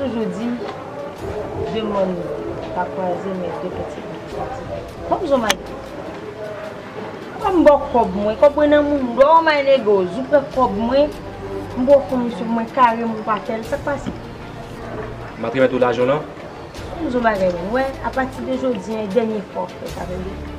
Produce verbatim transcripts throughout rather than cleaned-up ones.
Toujou di, de mòn pa kwaze, men de pèsekisyon soti. Kòm zòmay. Kòm m ba w kòb mwen, kòb mwen nan mouda w, my nigga, ou pran kòb mwen, m ba w komisyon mwen kare, m pa fè l, sa k pase? M ap remèt ou lajan w lan. Kòm zòmay, mwen, wè, apati de jodi a, e dènye fwa w fè sa, tande?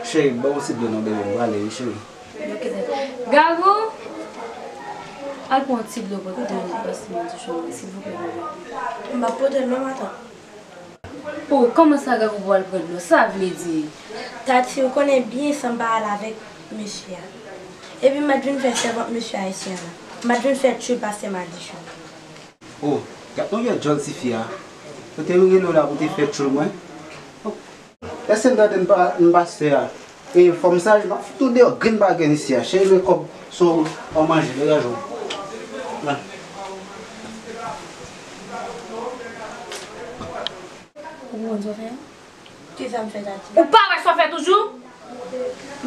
Cheri, ban yon ti dlo non, bebe, m prale wi, cheri. Gabo, al pran yon ti dlo pou tande pase madichon mwen, silvouplè, bebe. M ap pote l non, matant. Oh, kòman sa, Gabo, pou al pran dlo? Sa vle di? Tati, ou konnen byen san m pa al avèk mesye a. Epi m pa t vin fè sèvant mesye ayisyen an la. M pa t vin fè tchoul pastè madichon. Oh, gad yon djòl tifi a. Yo te rele w la pou te fè tchoul mwen. Oh, èske n tande m pa, m pastè a? E fanm saj, m ap fout ou deyò grenn pa grenn isi a. Cheri, men kòb sa w manje, degaje w. La. Ou konn sa w fè a? Kisa m fè, Tati? Ou pa wè sa w fè toujou?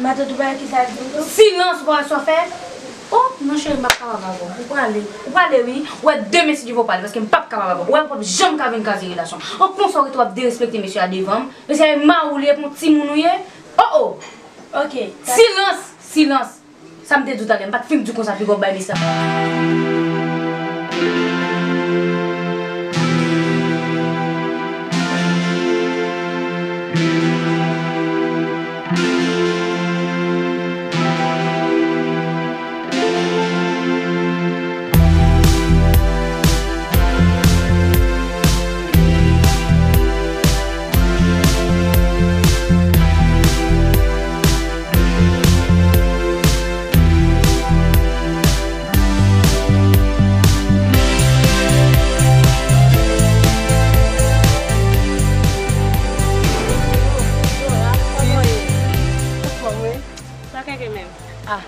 Matant, ou pa wè kisa l di m tou? Silans, ou pa wè sa w fè? Oh, non, cheri, m p ap kapab avè w. Ou prale, ou prale, wi. Ou wè, demen, si Dye vle, ou prale, paske m p ap kapab avè w. Ou wè, m p ap janm ka vin kaze relasyon. An, konsa, ou rete w ap derespekte mesye a devan m. Mesye a e mari w li ye, pou yon timoun ou ye. Oh, oh! Ok, Tati. Silans! Silans! Sa m te di w talè, m pa t fin di w konsa, piga w bay mesye a. Sa kenke menm. Ah.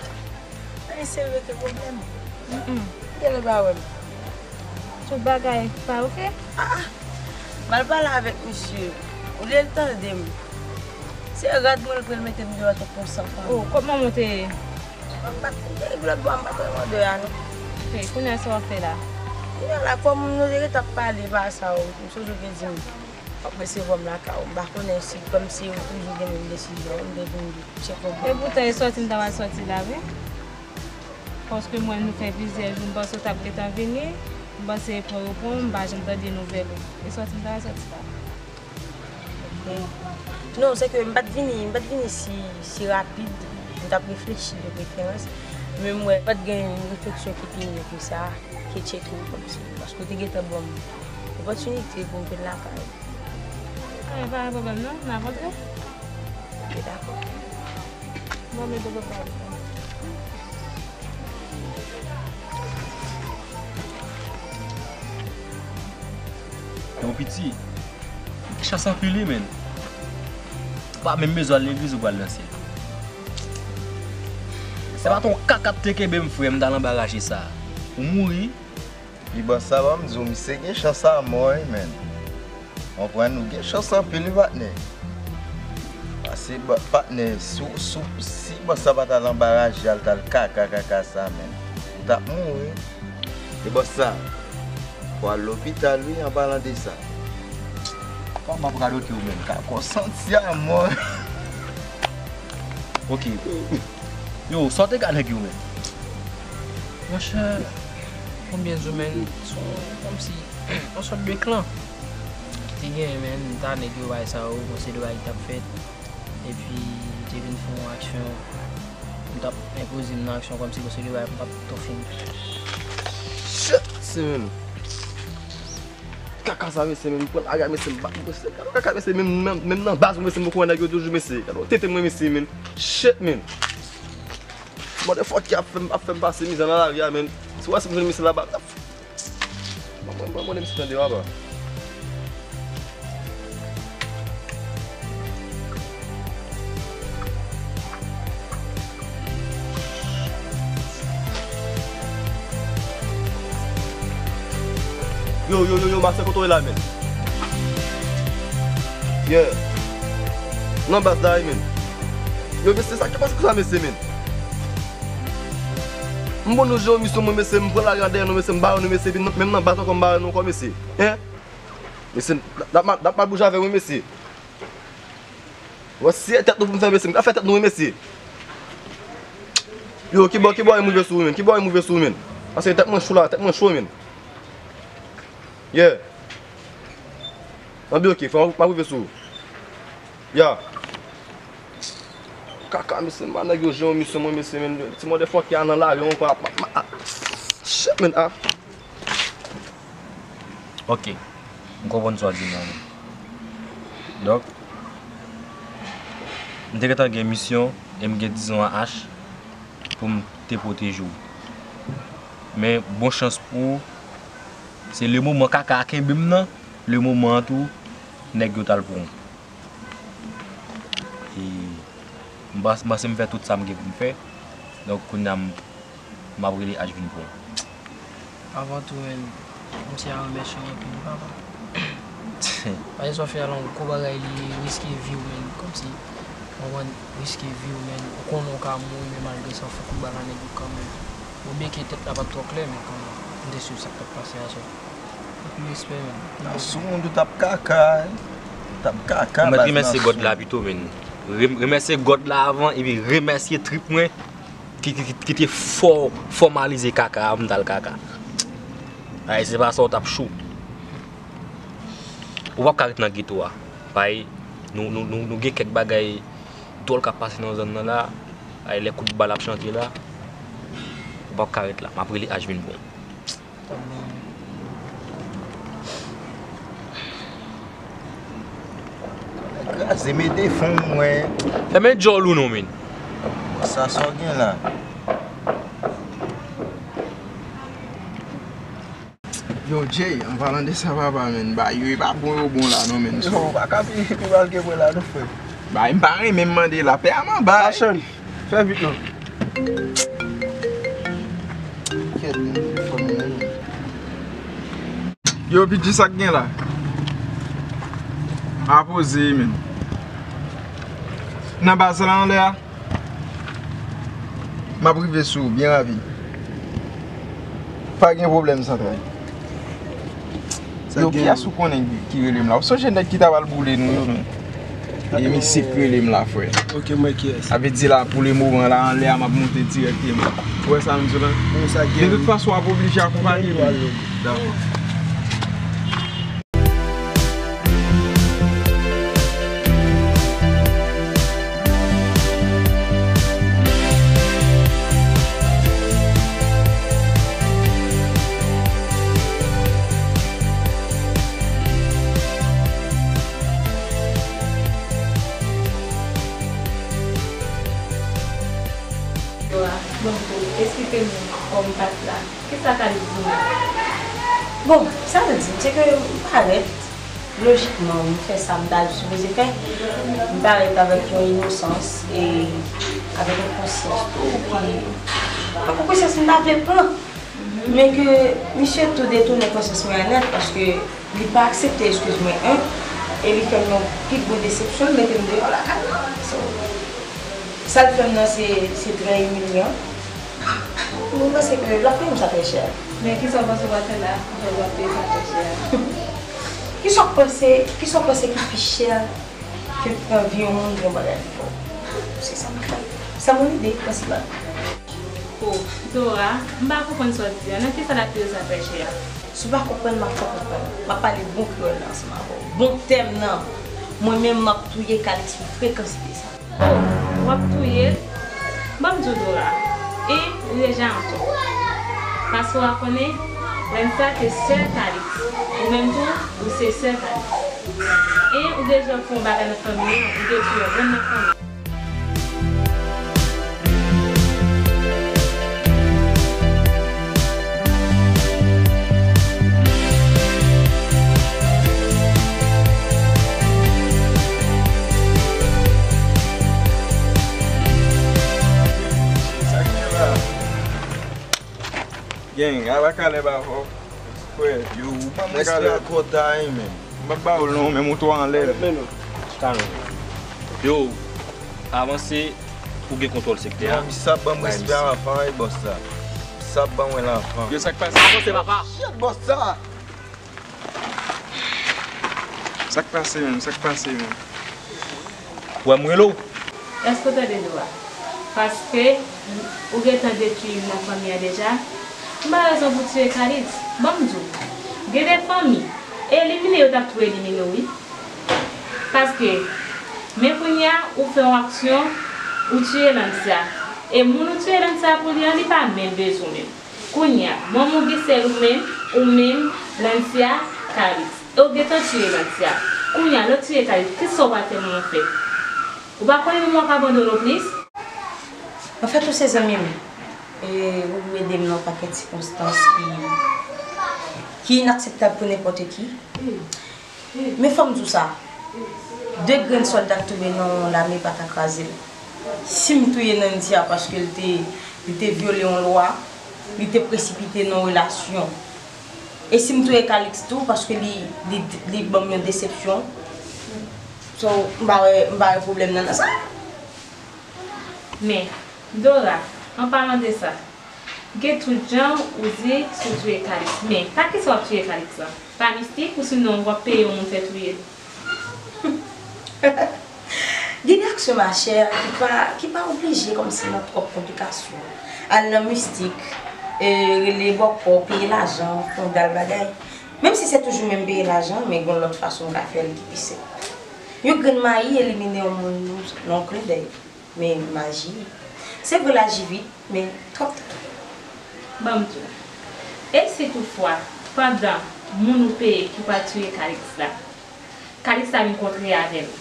Ay, serye, gen pwoblèm? Mm-mm. Genlè pa wè m. Tout bagay pa oke? Ah, ah. M al pale avèk misye. Olye l tande m, se rad mwen l pral mete m deyò tankou yon sanfami. Oh, kòman w te ye? M pa t, depi lòt bò a, m pa t wè mòde a, non. Ok, kounye a sa w ap fè la? Kounye a la, kòm nou te gentan ap pale pa sa, w, m sonje w te di m w ap resevwa m lakay ou. M pa konnen si, kòmsi ou toujou gen menm desizyon an, m te vin tcheke w. Epoutan, e sòti m ta pral sòti la, wi. Paske m wè nou fè plizyè jou, m panse w t ap gentan vini. M panse e pran repon, m pa janm tande nouvèl ou. E sòti m ta pral sòti la. Ok. Non, se ke m pa t vini, m pa t vini si, si rapid. M t ap reflechi de preferans. Men m wè pa t gen yon refleksyon ki pi mye ke sa, ke tcheke w kòmsi. Paske w te gentan ban m opòtinite pou m vin lakay ou. Anyen, pa gen pwoblèm non, n ap antre. Ok, dakò. Bon, men dodo pa. Yon piti, ou gen chans anpil wi, menn. Ou pa menm bezwen al legliz ou pral nan syèl. Se pa t yon kaka t te kenbe m, frè m, m t al anba raje sa. Ou mouri. Li bòs sa, ban m di w, misye gen chans a mò wi, menn. Konprann, ou gen chans anpil wi, patnè. Pase, ba-, patnè, si w, si w, si bòs sa pa t al anba raje a, l t al kaka, kaka sa, menn, ou t ap mouri. E bòs sa, fò al lopital wi, an palan de sa. Kòman m ap radote w menm? Ka kò santi a mò. Ok. Yo, sa w te ka nèg yo menm? Monchè, konbyen jou menm, se yon, kòmsi, yon sòt de klan ki te genyen menm, ta nèg yo bay sa yo, bon, se de bagay ki t ap fèt. Epi, te vin fè yon aksyon, m t ap enpoze m nan aksyon kòmsi, bon, se de bagay m p ap twò fin. Shit, se menm. Kaka sa, mesye, men, m pran lari a, mesye, m bat, mesye, gade kaka, mesye, menm, menm, menm nan baz mwen, mesye, m poko wè nèg yo toujou, mesye, gade tete mwen, mesye, men, shit, men. Motherfucker ap fè m, ap fè m pase mizè nan lari a, men. Si w wè si m jwenn mesye laba, m t ap, mwen, mwen, mwen, mesye, tande, papa. Yo, yo, yo, yo, Marcel, kote w ye la, men? Yeah. Nan baz la, men. Yo, mesye, sa ki pase konsa, mesye, men? M bon nou jwe misyon mwen, mesye, m pran lari an dèyè nou, mesye, m bare nou, mesye, epi menm nan baz ankò, m bare nou ankò, mesye. Hein? Mesye, n ap mal, n ap mal bouje avè mwen, mesye. Wè, si e tèt nou pou m fè, mesye, m ka fè tèt nou, wi, mesye. Yo, kibò, kibò e mouve sou ou, men? Kibò e mouve sou ou, men? Paske tèt mwen cho la, tèt mwen cho, men. Yeah. Anbi, ok, fò m ap rive sou ou. Ya. Kaka, mesye, m pa nèg yo jwe yon misyon, mwen, mesye, men. Ti motherfucker a nan lari ankò, ap, ap, ap, shit, men, ah. Ok. M konprann sa w di m la, men. Donk, m te gentan gen misyon e m gen dizon a ach pou m te pwoteje w. Men, bon chans pou ou, se le moman kaka a kenbe m nan, le moman an tou, nèg yo t al pran w. E m pas-, m panse m fè tout sa m gen pou m fè. Donk, kounye a, m, m ap rele H vin pran w. Avan tou, men, m ti a remèsye w anpil, papa. Paske sa w fè a la, yon gwo bagay li ye, riske vi w, men, kòmsi, w konprann, riske vi w, men, ou konnen w ka mouri, men malgre sa, w fè kout bal a nèg yo kanmenm. Bon, byenke tèt la pa t twò klè, men kanmenm, m te swiv sa k t ap pase a, so. Anpil respè, men. Nan sou moun, ou t ap kaka, ou t ap kaka, baz. Ou mèt remèsye God la pito, men. Rem-, remèsye God la avan, epi remèsye trip mwen, ki, ki, ki, ki te fò, fòmalize kaka a, m t al kaka. Ay, se pa sa, w t ap cho. Ou p ap ka ret nan geto a. Bay, nou, nou, nou, nou gen kèk bagay dwòl k ap pase nan zòn nan la. Ay, lè kout bal ap chante la, ou p ap ka ret la. M ap rele H vin pran w. Kraze, mete fon, mwen. Fèmen djòl ou non, men. Sa, sa w gen la? Yo, Jay, an palan de sa, papa, men, ba, yo, e pa bon, yo bon la, non, men. Yo, ou pa ka pi, pi mal ke mwen la, non, frè. Ba, m pa renmen mande la, pè a m anba. Fashion, fè vit, non. Kèt, men, telefòn mwen, non. Yo, P J, sa k gen la? A poze, men. Nan baz la, anlè a? M ap rive sou ou byen rapid. Pa gen pwoblèm, Santray. Yo, kiyès ou konnen ki rele m la? Ou sonje nèg ki ta pral boule nou yo, men? E misye k rele m la, frè. Ok, m wè kiyès. Sa vle di la, pou le moman la, anlè a, m ap monte dirèkteman. Ou wè sa m di w la? De tout fason, w ap oblije akonpanye m. Dakò. Dora, bon, eskize m kòm m pa t la. Kisa sa vle di menm? Bon, sa vle di, se ke m parèt, lojikman, m fè sa m ta sipoze fè. M parèt avèk yon inosans e avèk yon konsyans tou ki, avèk yon konsyans m ta vle pran. Men ke misye tou detounen konsyans mwen an nèt, paske li pa aksepte eskiz mwen, en, e li fè m yon pi gwo desepsyon, l mete m deyò lakay mwen. So, sa l fè m nan, se, se trè imilyan. Mwen panse ke l ap peye m sa trè chè. Men kisa w panse w pral fè la, jan w ap peye sa trè chè a? Kisa w panse, kisa w panse ki pi chè ke pran vi yon moun pou yon bagay li fè w? Se sa m fè. Sa m lide, prensipal. O, Dora, m pa konprann sa w di a. Nan kisa l ap peye w sa trè chè a? Si w pa konprann, m ap fè w konprann. M ap pale bon kreyòl la ansanm avè w. Bon tèm nan. Mwen menm, m ap touye Calix pou frekansite sa. O, w ap touye l? Ban m di w, Dora, e ou deja antò. Paske w a konnen, Lannsia te sè Calix. Ou menm tou, ou se sè Calix. E ou deja fè yon bagay nan fanmi an, ou detwi yon grenn nan fanmi an. Sa k gen la? Gang, a pa Caleb avè w. Frè, yo, ou ban m respè ak kòta, wi, men. M ap ba w non, men mouton anlè. Kalm. Yo, avanse pou gen kontwòl sektè a. Yo, sa ban m respè a la fin, wi, bòs la. Sa ban mwen la fin. Yo, sa k pase? Avanse, papa. Shit, bòs sa. Sa k pase, menm? Sa k pase, menm? Ou wè m rele w? Èske w tande, Dora? Paske ou gentan detwi youn nan fanmi an deja. M pa rezon pou tiye Calix. Ban m di w, gen de fanmi, elimine yo t ap tou elimine w, wi. Paske, men kounye a, ou fè yon aksyon, ou tiye Lannsia. E moun ou tiye Lannsia pou li an, li pa menm bezwen w menm. Kounye a, manman w gen sèl ou menm, ou menm, Lannsia, Calix. E w gentan tiye Lannsia. Kounye a, lè w tiye Calix, kisa w pral fè manman w fè? Ou pa konnen manman w ap abandone w plis? Anfèt, ou se zanmi m. E ou ede m nan yon pakèt sikonstans ki, ki inakseptab pou nenpòt ki. Men fò m di w sa, de grenn sòlda k tonbe nan yon lame pa ka kraze l. Si m touye Nancy a paske l te, li te vyole yon lwa, li te presipite nan yon relasyon. E si m touye Calix tou paske li, li, li ban m yon desepsyon. So, m pa wè, m pa wè pwoblèm nan nan sa. Men, Dora, an palan de sa, gen tout jan ou di si w touye Calix. Men, pa kisa w ap touye Calix la? Pa mistik, ou sinon w ap peye yon moun fè touye l? Gen de aksyon, machè, ki pa, ki pa oblije kòmsi nan twòp konplikasyon. Al nan mistik, e, rele bòkò, peye lajan, fè yon dal bagay. Menm si se toujou menm peye lajan, men gen yon lòt fason w ka fè l ki pi senp. Yon grenn mayi elimine yon moun nan yon klen dèy. Men maji, se vre, l aji vit, men twòp ta. Ban m di w. E si toutfwa, pandan moun ou peye ki pral tiye Calix la, Calix ta vin kontre avè l,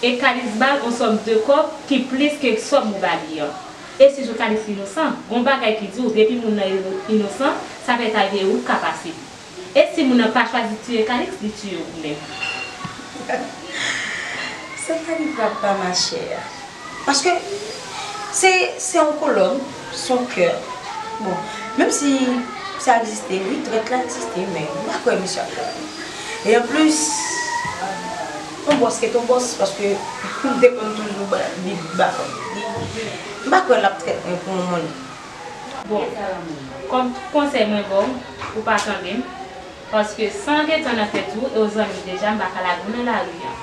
e Calix ba l yon sòm de kòb ki plis ke sòm ou ba li an. E si jou Calix inosan, gon bagay ki di w depi moun nan ino-, inosan, sa fè ta gen ou k ka pase. E si moun nan pa chwazi tiye Calix, li tiye ou menm. Sa pa gen frap pa machè. Paske se, se yon kolòn, se yon kè. Bon, menm si sa egziste, wi, trèt la egziste, men m pa kwè misye ap fè l. E anplis, yon bòs ret yon bòs, paske m te konn toujou ba, li ba kòb. Li, m pa kwè l ap trèt mwen pou yon moun. Bon, kòm tout konsèy mwen ba w, ou pa tande m, paske san gentan nan tèt ou e w zanmi m deja, m pa ka lage w nan lari an.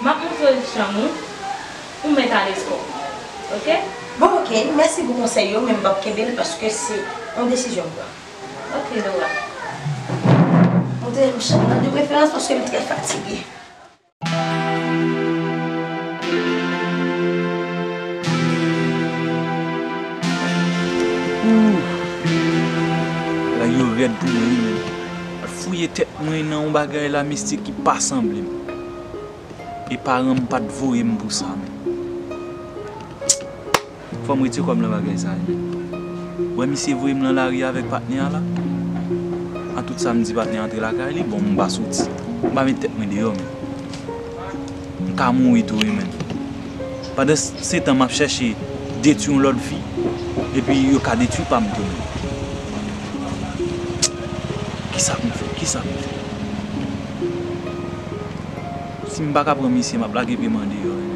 M ap montre w janm ou, ou mèt alèz kò w. Oke? Bon, oke, mèsi pou konsèy yo, men m p ap kenbe l paske se yon desizyon m pran. Oke, Laura. Montre m chanm nan de preferans paske m trè fatige. Ooh. Bagay yo rèd pou mwen, wi, men. Fouye tèt mwen nan yon bagay la mistik ki pa sanble m. E paran m pa t voye m pou sa, men. Fò m retire kò m nan bagay sa, wi. Wè misye voye m nan lari avèk patnè a la. An tout sa m di patnè a antre lakay li, bon, m pa soti. M pa met tèt mwen deyò, men. M ka mouri tou, wi, men. Pandan s-, se tan m ap chèche detwi yon lòt vi, epi yo ka detwi pa m tou, men. Kisa pou m fè? Kisa pou m fè? Si m pa ka pran misye, m ap lage pye m andeyò, wi.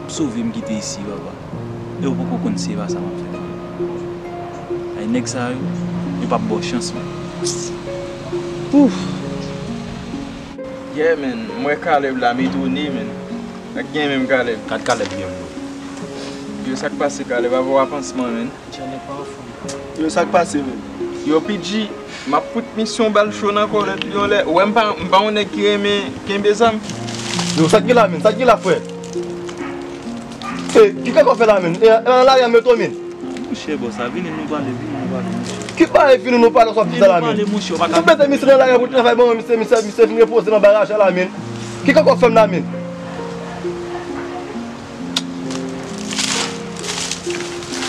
Sove m kite isi, papa. E w poko konn si se pa sa m ap fè. Ay, nèg sa yo, yo p ap ba w chans, men. Ouf! Yeah, man, m wè Caleb la, m etone, man. Sa k gen menm, Caleb? Gad Caleb byen, bro. Yo, sa k pase, Caleb? Avè w a pansman, man. Jenny pa anfòm. Yo, sa k pase, man? Yo, P G, m ap fout misye yon bal cho nan kò lèt li yon lè. Ou wè m pa, m pa yon nèg ki renmen kenbe zam. Yo, sa k gen la, man? Sa k gen la, frè? E, ki kaka w fè la, man? E, e, nan lari a, m etone. Monchè, bòs la, vini nou pale, vini nou pale, monchè. Ki pale, vini nou pale, w ap di sa la, men. Vini nou pale, monchè, w pa ka. Ou mete misye nan lari pou travay, bon, misye, misye, misye vin repoze nan bagaj la, men. Ki kòkò fè m la, men?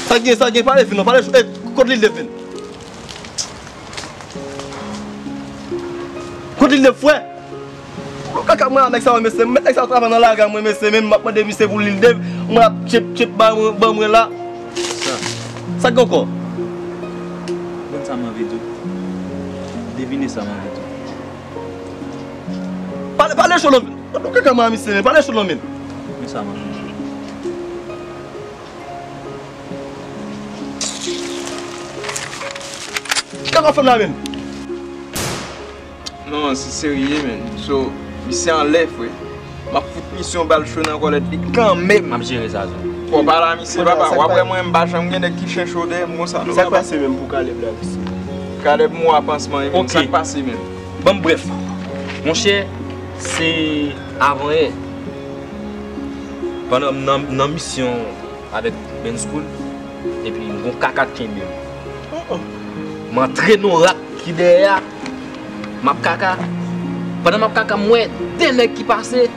Sa gen, sa gen, pale vin non, pale cho, e, kot li leve vin? Kot li leve, frè? Ou kaka mwen a nèg sa yo, mesye, m met nèg sa yo travay nan lari a mwen, mesye, men m ap mande misye pou li leve, mwen ap tchep, tchep, ba mwen, ban mwen la. Sa? Sa gen ankò? Konn sa m anvi di w? Devine sa m anvi di w. Pale, pale cho non, men. Ou kaka mwen a misye, men, pale cho non, men. Men sa m anvi di w. Ki kaka w fè m la menm? Non, se serye, men. So, misye anlè, frè. M ap fout misye yon bal cho nan kòlèt li kanmenm. M ap jere sa, Zo. Fò w pale a misye, papa. W ap wè mwen, m pa janm gen nèg ki chen cho dèyè m konsa, non, papa. Sa k pase menm pou Caleb la, mesye? Caleb mò a pansman, wi, men. Sa k pase menm? Ban m brèf. Monchè, se avanyè. Pandan m nan, nan misyon avèk Ben School, epi m gon kaka t kenbe m. M antre nan rak ki dèyè a, m ap kaka. Pandan m ap kaka, m wè de nèg ki pase,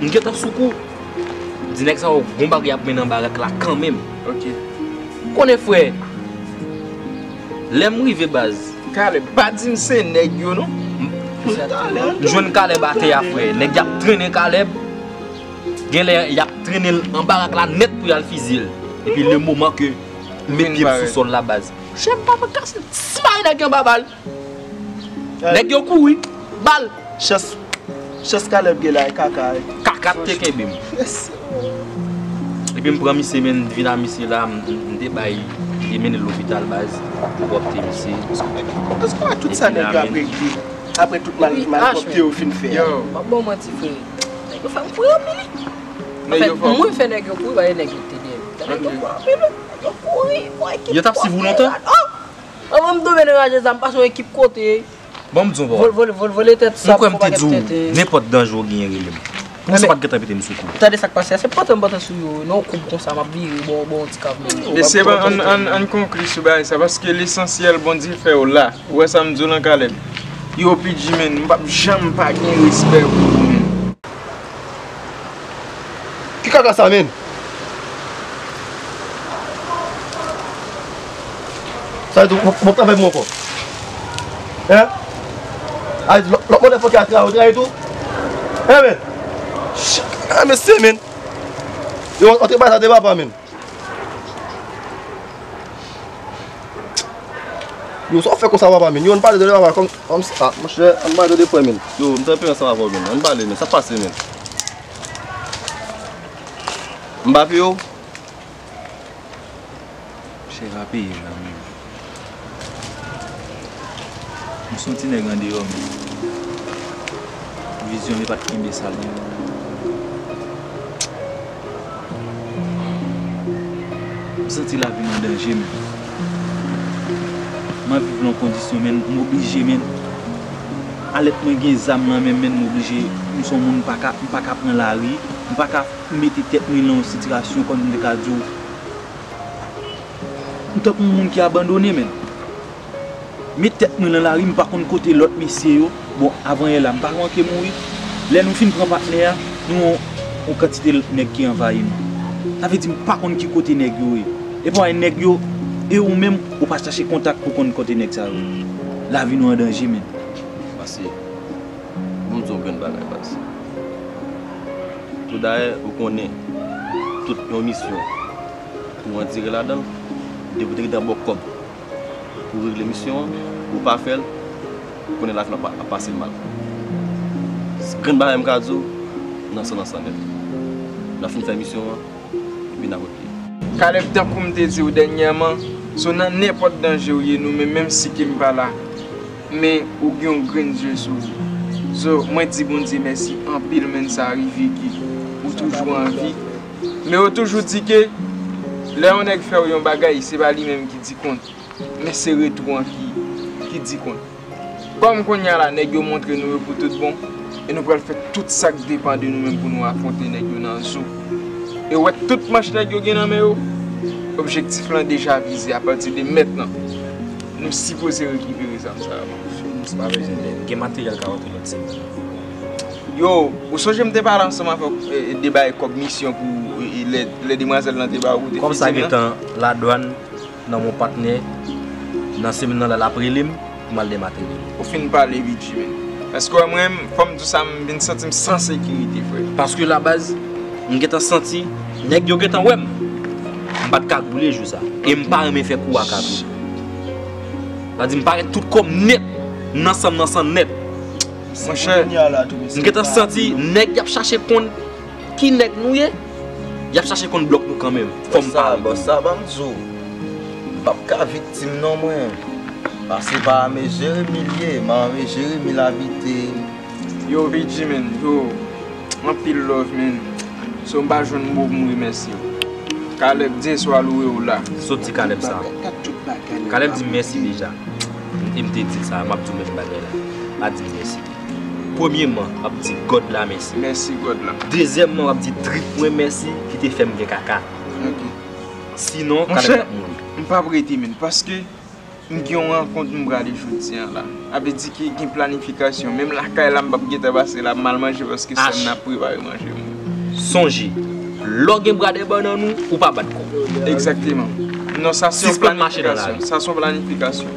m gentan sou kou. M di nèg sa yo gon bagay y ap mennen anba rak la kanmenm. Ok. Konnen frè, lè m rive baz. Caleb, pa di m se nèg yo non. M jwenn Caleb atè a, frè. Nèg y ap trennen Caleb. Genlè y ap trennen l anba rak la nèt pou y al fizye l. Epi le moman ke m met pye m sou sòl la, baz. Chè m pa kase ti bay nèg yo anba bal. Nèg yo kouri. Bal. Chans, chans Caleb gen la, e kaka, e. Kaka te kenbe m. Epi m pran misye, men, vin a misye la, m, m, m te bay, m te mennen l lopital, baz, pou pwòpte misye. Èske w wè tout sa nèg yo ap regle? Apre tout mal, malpwòpte yo fin fè a. Yo. M ap ba w manti, frè. Nèg yo fè m kouri anpil, wi. Anfèt, mwen fè nèg yo kouri, paske nèg yo te dèyè m. Nèg yo kouri anpil, wi. Nèg yo kouri, bòy, ekip. Yo t ap swiv ou lontan? Oh! Anvan m tonbe nan raje sa, m pase yon ekip kote. Bon, m di w, vole, vole, vole, vole tèt sa, mwen kwè m te di w, nenpòt danje w genyen, rele m. Pou sa, pa t gentan mete m sou kou. Tande sa k pase a, se pantan m pantan sou yo, nan yon koub konsa, m ap vire, bon, bon, yon ti kav men. Mesye, ann, ann, ann konkli sou bagay sa, paske lesansyèl, Bondye fè w la. Ou wè sa m di w lan, Caleb? Yo, P G, men, m p ap janm pa gen respè pou ou, men. Ki kaka sa, men? Sa vle di, w p ap travay pou mwen ankò? Hein? A, lòt, lòt mòdèl fòkè a trayi, ou trayi tou? Hein, men? Chak kaka, mesye, men. Yo, antre bay sa de papa, men. Yo, sa w fè konsa, papa, men? Yo, ann pale de papa, kòm, kòm, ah, monchè, ann pale de frè, men. Yo, m t anpil ansanm avè w, men. Ann pale, men. Sa k pase, men? M pa peye w? Chè pa peye la menm. M se yon ti nèg andeyò, men vizyon li pa t kenbe sa l ye. M santi lavi m an danje, men m ap viv nan kondisyon, men m oblije, men alèt mwen gen zam nan men m, men m oblije, m se yon moun, m pa ka, m pa ka pran lari, m pa ka mete tèt mwen nan yon sitiyasyon kòm m te ka di w. M tankou yon moun ki abandone, men. Met tèt mwen nan lari, m pa konn kote lòt mesye yo. Bon, avanyè la, m pa manke mouri. Lè nou fin pran patnè a, nou yon, yon kantite nèg ki anvayi nou. Sa vle di m pa konn ki kote nèg yo ye. E pa nèg yo, e ou menm, ou pa chache kontak pou konn kote nèg sa yo ye. Lavi nou an danje, men. Pase, bon, m di yon grenn bagay, baz. Tou dayè, ou konnen, tout yon misyon pou w andire ladan l, depi w te gentan ba w kòb pou w regle misyon an, ou pa fè l, ou konnen lavi w ap, ap pase l mal. Grenn bagay m ka di w, nan san, nan san nèt. N ap fin fè misyon an, epi n ap regle. Caleb, tankou m te di w dènyèman, so nan nenpòt danje w ye, nou menm, menm si ke m pa la, men ou gen yon grenn zye sou ou. So, mwen di Bondye mèsi anpil, men sa rive ke ou toujou an vi. Men yo toujou di ke lè yon nèg fè w yon bagay, se pa li menm ki di kont, men se retou an ki, ki di kont. Kòm kounye a la, nèg yo montre nou yo pou tout bon, e nou pral fè tout sa k depann de nou menm pou nou afwonte nèg yo nan zo. E w wè tout manch nèg yo gen nan men yo, Objektif lan deja vize, apati de mentnan, nou sipoze rekipere zam sa yo. Misye pa bezwen dèt. Gen materyèl ka rantre lòt semèn. Yo, ou sonje m te pale ansanm avè w, e, e, de bay kòb misyon pou, e, e, lè, lè demwazèl lan te ba ou, ou te fè di m nan? Kòb sa gentan ladwann nan men yon patnè, nan semèn nan la, l ap rele m pou m al dèyè materyèl. Ou fin pale, Bidji, men. Paske w wè mwen, fò m di w sa, m vin santi m san sekirite, frè. Paske la baz, m gentan santi, nèg yo gentan wè m. M pa t ka boule jou sa. E m pa renmen fè kou a ka tou. Sa di m parèt tout kò m nèt, nan san m, nan san nèt. Monchè, m gentan santi nèg y ap chache konn ki nèg nou ye, y ap chache konn blòk nou kanmenm. Fò m pale. Bòs sa, ban m di w, m p ap ka viktim non mwen. Pase pa mezire milye, ma mezire milavite. Yo, Bidji, men, yo, anpil love, men. So, m pa jwenn mo pou m remèsye w. Caleb, Dye swa louwe w la. Sot di Caleb sa. Caleb di m mèsi deja. E m te di l sa, m ap di w menm bagay la. Pa di m mèsi. Premyeman, m ap di God la mèsi. Mèsi God la. Dezyèmman, m ap di trip mwen mèsi ki te fè m gen kaka. Ok. Sinon, Caleb t ap mouri. Monchè, m p ap rete, men, paske m gen yon rankont m prale jodi a la. A vle di ke gen planifikasyon. Menm lakay la, m p ap gentan pase la, m al manje paske sè m nan ap prepare manje pou mwen. Sonje, lè w gen bradè bannann ou, ou pa bat kò w. Egzakteman. Non, sa se yon planifikasyon. Sispann mache nan lari. Sa se yon planifikasyon.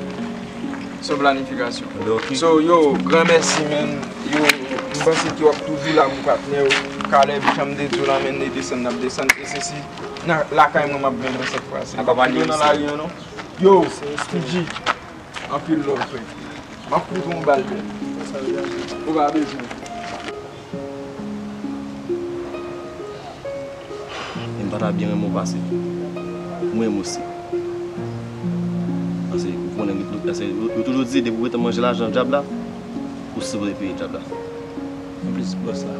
Se yon planifikasyon. So, yo, gran mèsi, men. Yo, m panse ke w ap toujou la pou patnè w. Caleb, jan m te di w la, men, n desann, n ap desann. E se si nan lakay mwen m ap vin nan sèt fwa. Se pa nan lari an, non. Yo, P G, anpil love, frè. M ap fout ou yon bal, frè. Ou pa bezwen. E m pa ta byen renmen w pase. Mwen osi. Paske ou konnen, paske yo, yo toujou di, depi w gentan manje lajan dyab la, ou sipoze peye dyab la. Anplis, bòs la,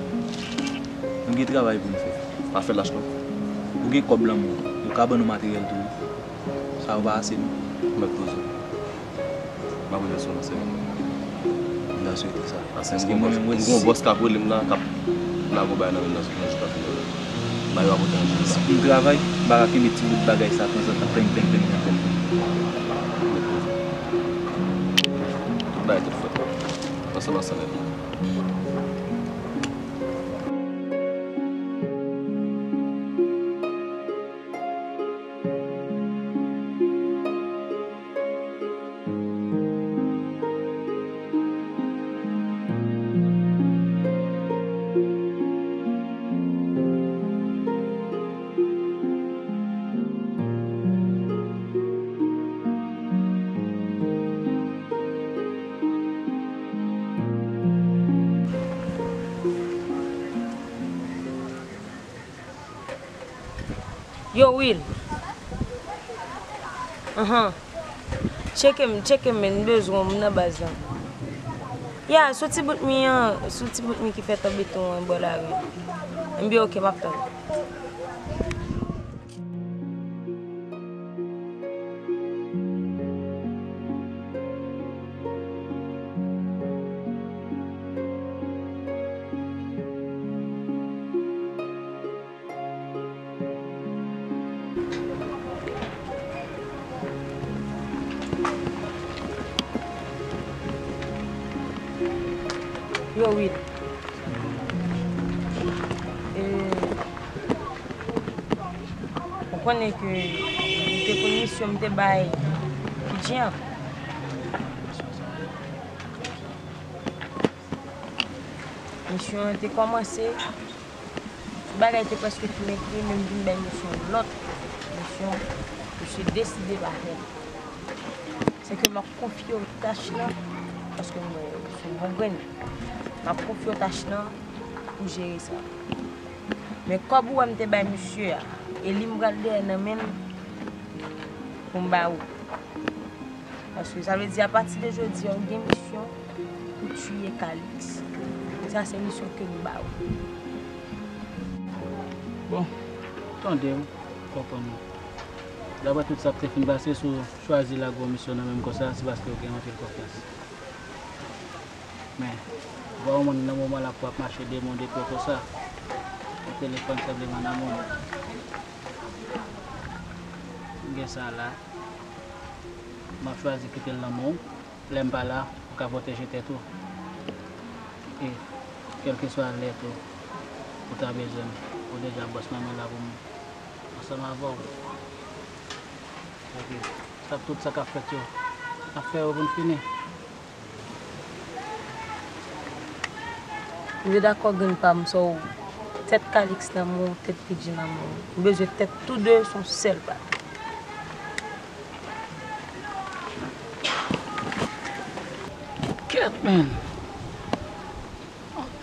nou gen travay pou n fè. Pa fè lach non. Ou gen kòb lan men w, yo ka ban nou materyèl tou wi. Sa yo pa ase non. Mèt poze. M ap rele sou nan sèmèn. M ta swete sa. Paske m gen yon bòs, m gen yon bòs k ap rele m la, k ap lage yon bagay nan men m nan, nan jou k ap vini yo la. Bagay yo ap pote nan jou sa. M travay, m pa ka kenbe ti bout bagay sa tanzantan, penn, penn, penn, penn, penn. Tout bagay tout fèt. Ansanm ansanm nèt. Yo, Will. Ahan. Tcheke m, tcheke m, men, m bezwen w, m nan baz lan. Ya, sou ti bout mi an, sou ti bout mi ki fèt anbete w an bò lari an. Ebyen, oke, m ap tann ou. Yo, Will. E, ou konnen ke m te konn misyon m te bay P J an. Misyon an te kòmanse, tout bagay te prèske fin ekri, men m vin bay misyon lòt misyon, misye deside pa fè l. Se ke m ap konfye w tach lan, paske m wè w se yon bon grenn. M ap konfye w tach lan pou jere sa. Men kòb ou wè m te bay misye a, e li m pral dèyè nan men l pou m ba ou. Paske sa vle di, apati de jodi a, ou gen misyon pou tiye Calix. Sa se misyon ke m ba ou. Bon, tande m, konprann ou. Daprè tout sa k te fin pase, si w chwazi lage yon misyon nan men m konsa, se paske w gen anpil konfyans. Men, vwa yon moun nan moman l ap, w ap mache de moun de pye konsa, yon telefòn senpleman nan men w. Gen sa la, m ap chwazi kite l nan men w. Lè m pa la, ou ka pwoteje tèt ou. E kèlkeswa lè tou, ou ta bezwen m, ou deja bòs mwen, mwen la pou m ansanm avè w. Paske sa, tout sa k ap fèt yo, n ap fè yo pou n fini. M te dakò grenn pa m, so, tèt Calix nan men w, tèt Pidji nan men w. M bezwen tèt tou de, se yon sèl pa. Kèt, men.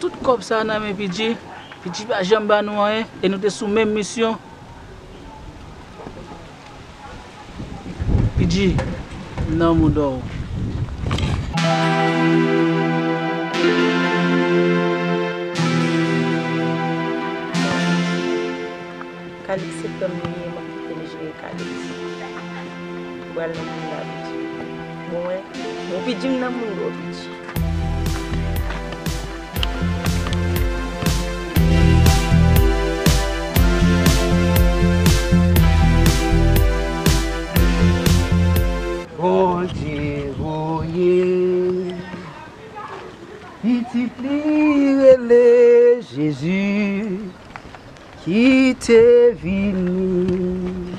Tout kòb sa nan men Pidji. Pidji pa janm ba nou anyen, e nou te sou menm misyon. Pidji, m nan moud ou. Calix se frè m li ye, m ap kite l jere Calix. Ou pral nan moun la, Pidji. Bon, wè. Bon, Pidji, m nan moun ou, Pidji. Bondye voye Pitit li rele Jezi ki te vini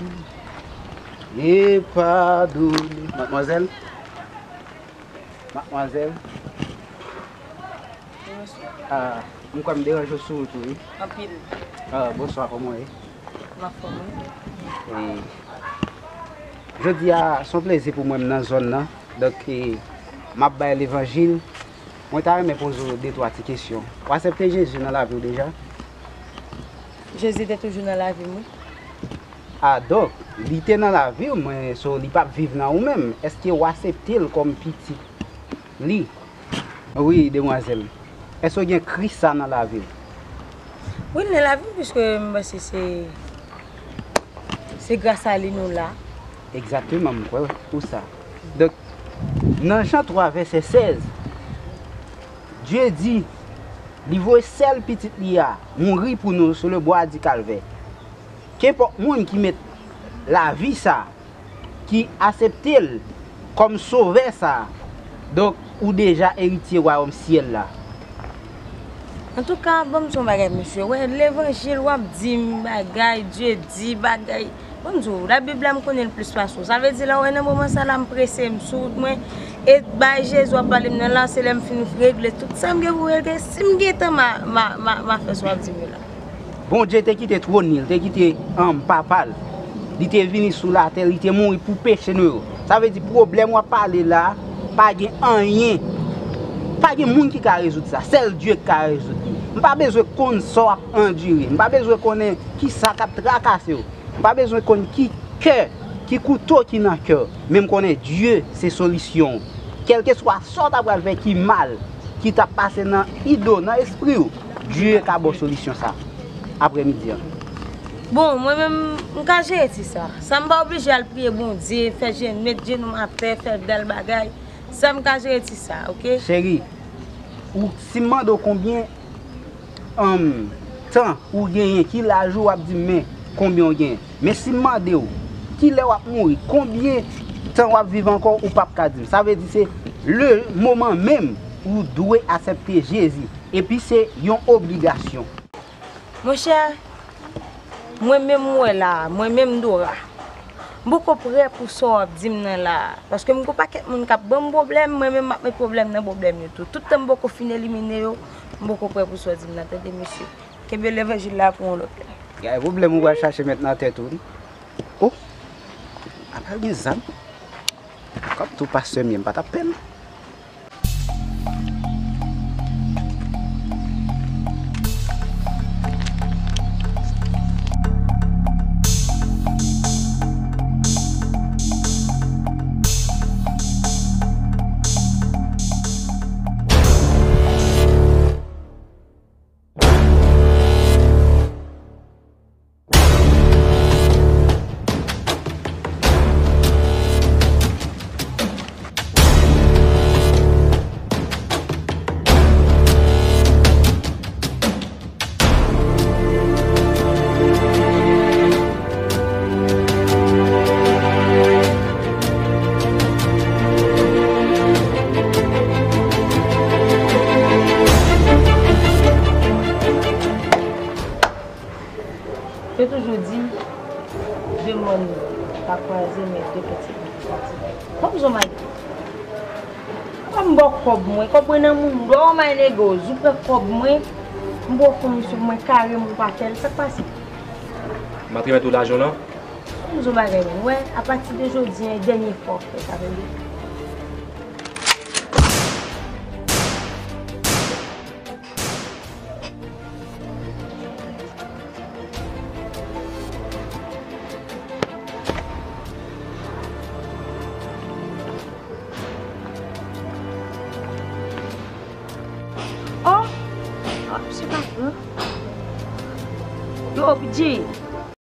e padone. Madmwazèl? Madmwazèl? Bonswa. Ah, m kwè m deranje w sou wout ou, wi. Anpil. Ah, bonswa, kòman w ye? M anfòm, wi. E, jodi a, se yon plezi pou mwen, m nan zòn nan. Donk, e, m ap bay levanjil. Mwen ta renmen poze w de twa ti kesyon. Ou aksepte Jezi nan lavi w deja? Jezi te toujou nan lavi m, wi. Ah, donk, li te nan lavi w, men so li p ap viv nan ou menm. Èske w aksepte l kòm pitit li? Wi, demwazèl. Èske w gen Kris sa nan lavi w? Wi, l nan lavi m, piske m panse se, se gras a li nou la. Egzakteman, m kwè ou sa. Donk, nan Jan twa, vèsè sèz, Dye di, li voye sèl Pitit li a mouri pou nou sou le bwa di Kalvè. Kenpòt moun ki met lavi sa, ki aksepte l kòm Sovè sa, donk, ou deja eritye wayòm syèl la. Antouka, ban m di w yon bagay, mesye. Wè, levanjil, w ap di m bagay, Dye di bagay. Ban m di w, Labib la, m konnen l plis pase w. Sa vle di, la, w wè, nan moman sa la, m prese, m sou wout mwen, e bay Jezi w ap pale m nan la, se lè m fin regle tout sa m gen pou regle. Si m gen tan, m a, m a, m a, m a fè sa w ap di m yo la. Bondye te kite twòn li, li te kite, um, Papa l. Li te vini sou latè, li te mouri pou peche nou yo. Sa vle di pwoblèm w ap pale la, pa gen anyen, pa gen moun ki ka rezoud sa. Sèl Dye ki ka rezoud li. M pa bezwen konn sa w ap andire. M pa bezwen konnen ki sa k ap trakase w. M pa bezwen konn ki kè, ki kouto ki nan kè w. Men m konnen Dye se solisyon w. Kèlkeswa sa w ta pral fè ki mal, ki t ap pase nan ide w, nan espri w, Dye ka ba w solisyon sa aprèmidi an. Bon, mwen menm, m ka jere ti sa. Sa m pa oblije al priye Bondye, fè jèn, met jenou m atè, fè bèl bagay. Sa m ka jere ti sa, oke? Cheri, ou, si m mande w konbyen, um, tan ou genyen, ki laj ou, w ap di m, men konbyen w genyen. Men si m mande w, kilè w ap mouri, konbyen tan w ap viv ankò, ou p ap ka di m. Sa vle di se le moman menm ou dwe aksepte Jezi. Epi se yon obligasyon. Monchè, mwen menm ou wè la a, mwen menm Dora, m poko prè pou sa w ap di m nan la a. Paske m gon pakèt moun k ap ban m pwoblèm, mwen menm m ap met pwoblèm nan pwoblèm yo tou. Tout tan m poko fin elimine yo, m poko prè pou sa w di m nan, tande mesye. Kenbe levanjil la pou yon lòt lè. Gade pwoblèm ou pral chache met nan tèt ou, wi. Oh! Apa gen zam? Kòm tou pastè m ye, m pa t ap pè non. Zomay. Kòman m ba w kòb mwen? Kòb mwen nan mouda w, my nigga. Ou pran kòb mwen, m ba w fè yon misye pou mwen kare m ou pa fè l. Sa k pase? M ap remèt ou lajan w lan. Kòm zon bagay mwen. Wè, apati de jodi a, e dènye fwa w fè sa, tande. Oh! Oh, misye pa pran. Yo, P J,